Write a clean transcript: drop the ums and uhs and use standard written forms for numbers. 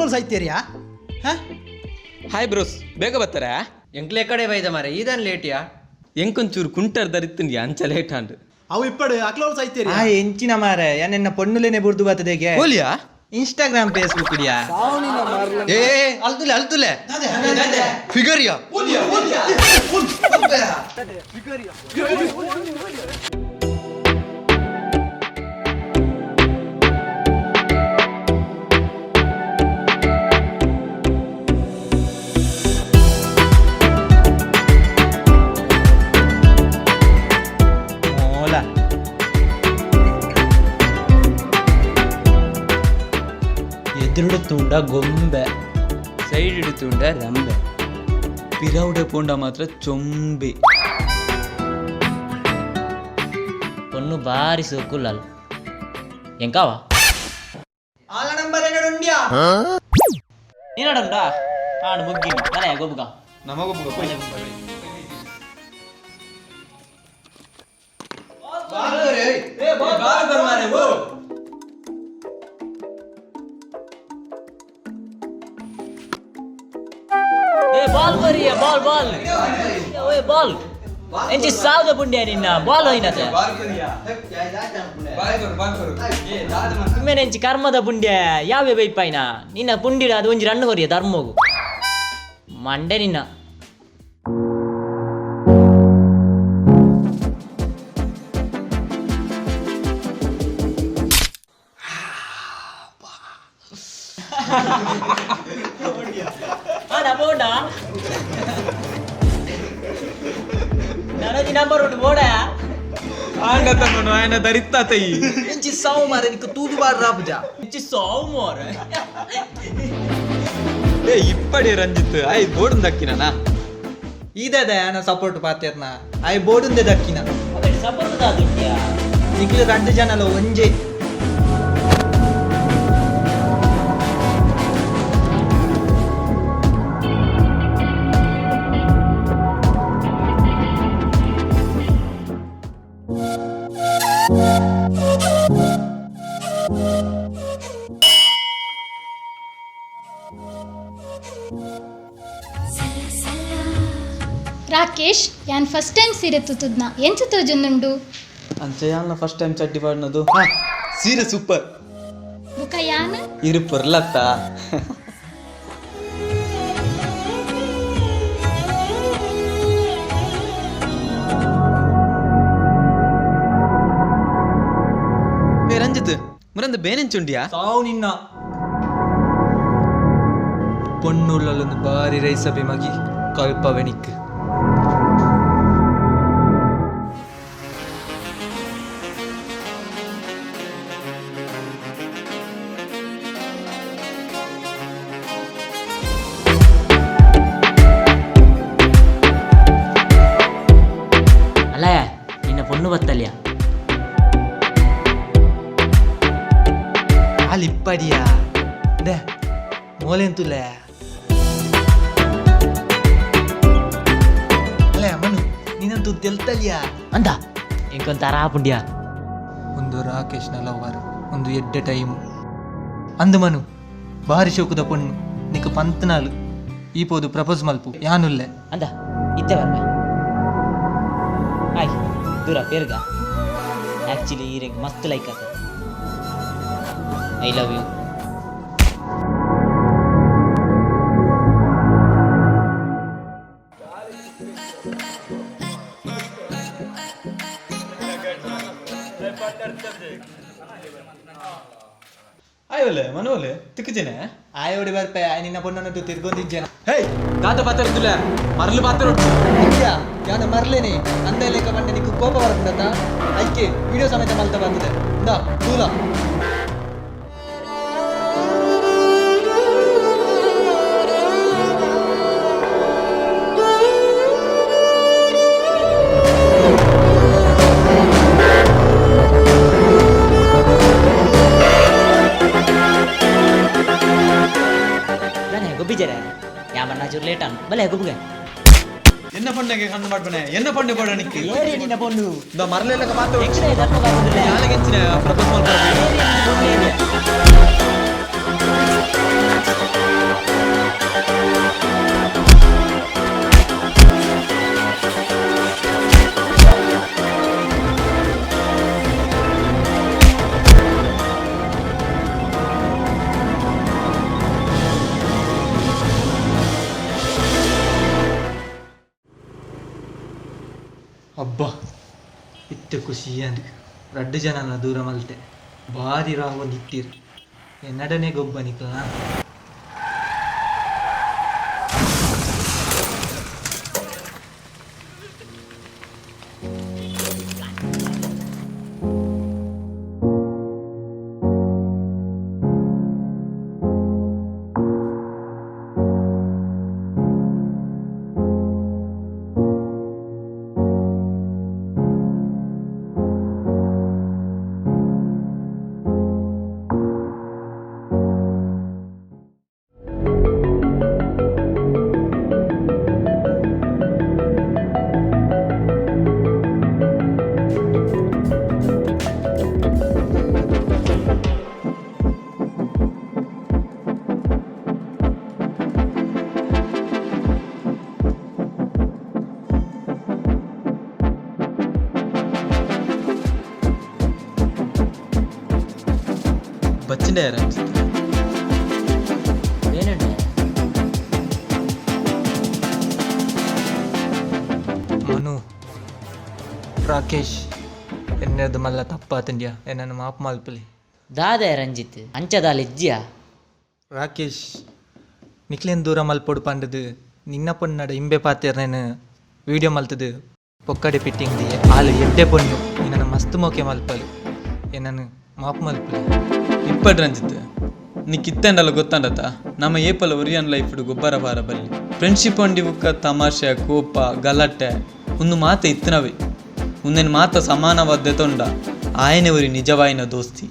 ಅಕ್ಲೋಲ್ ಸಾಯ್ತೀರಿಯಾ? ಹಾ. Hi bros, ಬೇಗ ಬರ್ತಾರಾ? ಎಂಕ್ಲೆ ಕಡೆ ಬೈದ ಮಾರೆ, ಈದನ್ ಲೇಟಿಯಾ? ಎಂಕೊಂಚೂರು ಕುಂಟರ್ ದರಿತ್ತುಂಡಿ, ಅಂಚ ಲೇಟ್ ಆಂಡ್. ಅವು ಇಪ್ಪಡು ಅಕ್ಲೋಲ್ ಸಾಯ್ತೀರಿ. ಆ ಎಂಚಿನ ಮಾರೆ, ಯಾನೆನ್ನ ಪೊಣ್ಣುಲೇನೆ ಬುರ್ದು ಬರ್ತದೆಗೆ. ಓಲಿಯಾ ಇನ್ಸ್ಟಾಗ್ರಾಮ್ ಫೇಸ್ಬುಕ್ ಇಡಿಯಾ? ಏ ಅಲ್ತುಲೆ ಅಲ್ತುಲೆ ಫಿಗರಿಯಾ? ಮೋಲ ಎದುರುಡು ತುಂಡ ಗೊಂಬೆ. ಸೈಡ್ ಇಡುತ್ತುಂಡ ರಂಬೆ. ಪಿರೌಡೆ ಪೋಂಡ ಮಾತ್ರ ಚೊಂಬೆ. ಪೊಣ್ಣು ಬಾರಿ ಸೋಕುಲ್ಲಲ್ ಎಂಕಾವ. ಆಲ ನಂಬರ್ ಉಂಡ್ಯಾ? ನೀನಡಂಡ ಆಣ್ ಮುಗ್ಗಿನಿ ಬಲೆ ಗೊಬ್ಬುಗ. ಏ ಬಾಲ್ ಬರಿಯ, ಬಾಲ್ ಬಾಲ್, ಓಯ್ ಬಾಲ್ ಎಂಚಿ ಸಾವ್ದ ಪುಂಡ್ಯ ನಿನ್ನ ಬಾಲ್ ಹೋಯ್ನತೆ. ಇಮ್ಮೆನೆಂಚಿ ಕರ್ಮದ ಪುಂಡ್ಯ ಯಾವೆ ಬೈಪಾಯ್ನ ನಿನ್ನ ಪುಂಡಿಡ ಅದು ಒಂಜಿ ರಣ್ಣು ಕೊರಿಯ ಧರ್ಮಗು ಮಂಡೆ ನಿನ್ನ. ಬೋಡ ನನೊಂಜಿ ನಂಬರ್ ಉಂಟು ಬೋಡ. ಆಂಡ ತಮ್ಮನು ಆಯನ ದರಿತ್ತ ತೈ. ಎಂಚಿ ಸಾವು ಮಾರೆ, ನಿಕ್ಕ ತೂದು ಬಾರ್ ರಾಪುಜ. ಇಂಚಿ ಸಾವು ಮೋರೆ. ಏ ಇಪ್ಪಡಿ ರಂಜಿತ್ ಆಯ್ ಬೋರ್ಡ್ ದಕ್ಕಿನನಾ? ಈದದ ಯಾನ ಸಪೋರ್ಟ್ ಪಾತೆರ್ನ, ಆಯ್ ಬೋರ್ಡುಂದೆ ದಕ್ಕಿನ. ಸಪೋರ್ಟ್ ದಾದುಂಟ್ಯಾ? ನಿಕ್ಲು ರಡ್ಡು ಜನಲ ಒಂಜೆ. ರಾಕೇಶ್, ಯಾನ್ ಫಸ್ಟ್ ಟೈಮ್ ಸೀರೆ ತುತ್ತುದ್ನ, ಎಂಚ ತೋಜೊಂದುಂಡು? ಅಂಚ ಯಾನ್ಲ ಫಸ್ಟ್ ಟೈಮ್ ಚಡ್ಡಿ ಪಾಡ್ನದು, ಸೀರೆ ಸೂಪರ್. ಬುಕ ಯಾನ್? ಇರು ಪೊರ್ಲತ್ತ. ಏ ರಂಜಿತ್, ಮುರಂದ ಬೇನೆಂಚುಂಡಿಯಾ? ಸಾವು ನಿನ್ನ. ಪೊಣ್ಣುಳ್ಳೊಂದು ಬಾರಿ ರೈಸಬೆ ಮಗಿ ಕಲ್ಪವೆ ನಿಕ್. ಅಲ್ಲ, ನಿನ್ನ ಪೊಣ್ಣು ಬತ್ತಲ್ಯ. ಅಲ್ಲಿ ಇಪ್ಪಡಿಯಾ ದೆ ಮೋಲೆಂತುಲೆ. ಅಲ್ಲ ಮನು, ನೀನಂತೂ ತೆಲ್ತಲ್ಯಾ? ಅಂದ ಇಂಕೊಂತಾರ ಪುಂಡ್ಯ. ಒಂದು ರಾಕೇಶ್ನ ಲವರ್, ಒಂದು ಎಡ್ಡೆ ಟೈಮು ಅಂದು ಮನು, ಬಾರಿ ಶೋಕುದ ಪೊಣ್ಣು ನಿಕ್ ಪಂತನಾಲು. ಈ ಪೋದು ಪ್ರಪೋಸ್ ಮಲ್ಪು, ಯಾನುಲ್ಲೆ. ಅಂದ ಇತ್ತೆ ಬರ್ಬೆ. ಆಯ್ ದೂರ ಪೇರ್ಗ. ಆ್ಯಕ್ಚುಲಿ ಈರೆಗ್ ಮಸ್ತ್ ಲೈಕ್ ಆತ. I love you. ಆಯೋಲೆ ಮನೋಲೆ ತಿಕ್ಕುಜಿನೆ. ಆಯೋಡಿ ಬರ್ಪೆ, ನಿನ್ನ ಪೊಣ್ಣನಟ್ಟು ತಿರ್ಗೊಂದಿಜ್ಜನ. ಹೇ ದಾದ ಪಾತ್ರ ಮರಲು ಪಾತ್ರ. ಅಯ್ಯ ಯಾನ ಮರ್ಲೇನೆ ಅಂದ ಲೇಖ ಬಂಡೆ, ನಿಕ್ಕು ಕೋಪ ಬರ್ತದ. ಐಕೆ ವಿಡಿಯೋ ಸಮೇತ ಮಲ್ತ ಬಂದಿದೆ, ಇಂದ ತೂಲ. ಬಲೆ ಗೊಬ್ಬಿಜರೆ ಯಾಮನ್ನ ಚೂರು ಲೇಟ್ ಅನ್ ಬಲೆ ಗೊಬ್ಬುಗೆ. ಎನ್ನ ಪಣ್ಣಗೆ ಕಣ್ಣು ಮಾಡ್ಬನೆ, ಎನ್ನ ಪಣ್ಣೆ ಬೋಡ ನಿಕ್ಕಿ. ಏರಿ ನಿನ್ನ ಪೊಣ್ಣು. ಇಂದ ಮರಲೆಲ್ಲ ಪಾತ್ರ. ಎಂಕ್ಲೆ ಧರ್ಮಗಾಗುದಿಲ್ಲ. ಯಾಲಗೆಂಚಿನ ಪ್ರಪೋಸ್ ಮಲ್ಪರೆ. ಏರಿ ನಿನ್ನ ಪೊಣ್ಣು ಏರಿ. ಅಬ್ಬಾ, ಇತ್ತೆ ಖುಷಿ ಅಂದ್. ರಡ್ಡು ಜನನ ದೂರ ಮಲ್ತೆ. ಬಾರಿ ರಾವೊಂದು ಇತ್ತೀರ್. ಎನ್ನಡನೆ ಗೊಬ್ಬ ನಿಕ್ಲ. ಬಚ್ಚಿಂಡೆ ರಂಜಿತ್. ಏನಂಡೆ? ಮನು, ರಾಕೇಶ್, ಎನ್ನೆದು ಮಲ್ಲ ತಪ್ಪಾತಂಡ್ಯ, ಎನ್ನನ್ನು ಮಾಪ್ ಮಲ್ಪಲಿ. ದಾದೆ ರಂಜಿತ್, ಅಂಚದಾಲ ಇಜ್ಜಿಯಾ? ರಾಕೇಶ್, ನಿಕ್ಲೇನ್ ದೂರ ಮಲ್ಪೊಡು ಪಂಡದು ನಿನ್ನ ಪೊನ್ನಡ ಇಂಬೆ ಪಾತೆರ್ನೇನು ವೀಡಿಯೋ ಮಲ್ತದು ಪೊಕ್ಕಡೆ ಪಿಟ್ಟಿಂಗ್ ದಿಯೆ. ಆಲು ಎಡ್ಡೆ ಪೊಣ್ಣು, ನಿನ್ನನ್ನು ಮಸ್ತ್ ಮೋಕೆ ಮಲ್ಪಲು. ಎನ್ನನ್ನು ಮಾಪ್ ಮಲ್ಪಲಿ. ಇಪ್ಪಡ್ ರಂಜಿತ್, ನೀ ಕಿತ್ತಂಡಲ ಗೊತ್ತಂಡತ, ನಮ್ಮ ಏಪಲ ಒರಿಯನ್ ಲೈಫ್ ಗೊಬ್ಬರ ಬಾರ ಬಲ್ಲಿ. ಫ್ರೆಂಡ್ಶಿಪ್ ಅಂಡಿ ಬುಕ್ಕ ತಮಾಷೆ, ಕೋಪ, ಗಲಾಟೆ ಒಂದು ಮಾತೆ ಇತ್ತನವೇ. ಉಂದೆನ್ ಮಾತ ಸಮಾನವಾದ ತೊಂಡ ಆಯನೆ ಒರಿ ನಿಜವಾಯಿನ ದೋಸ್ತಿ.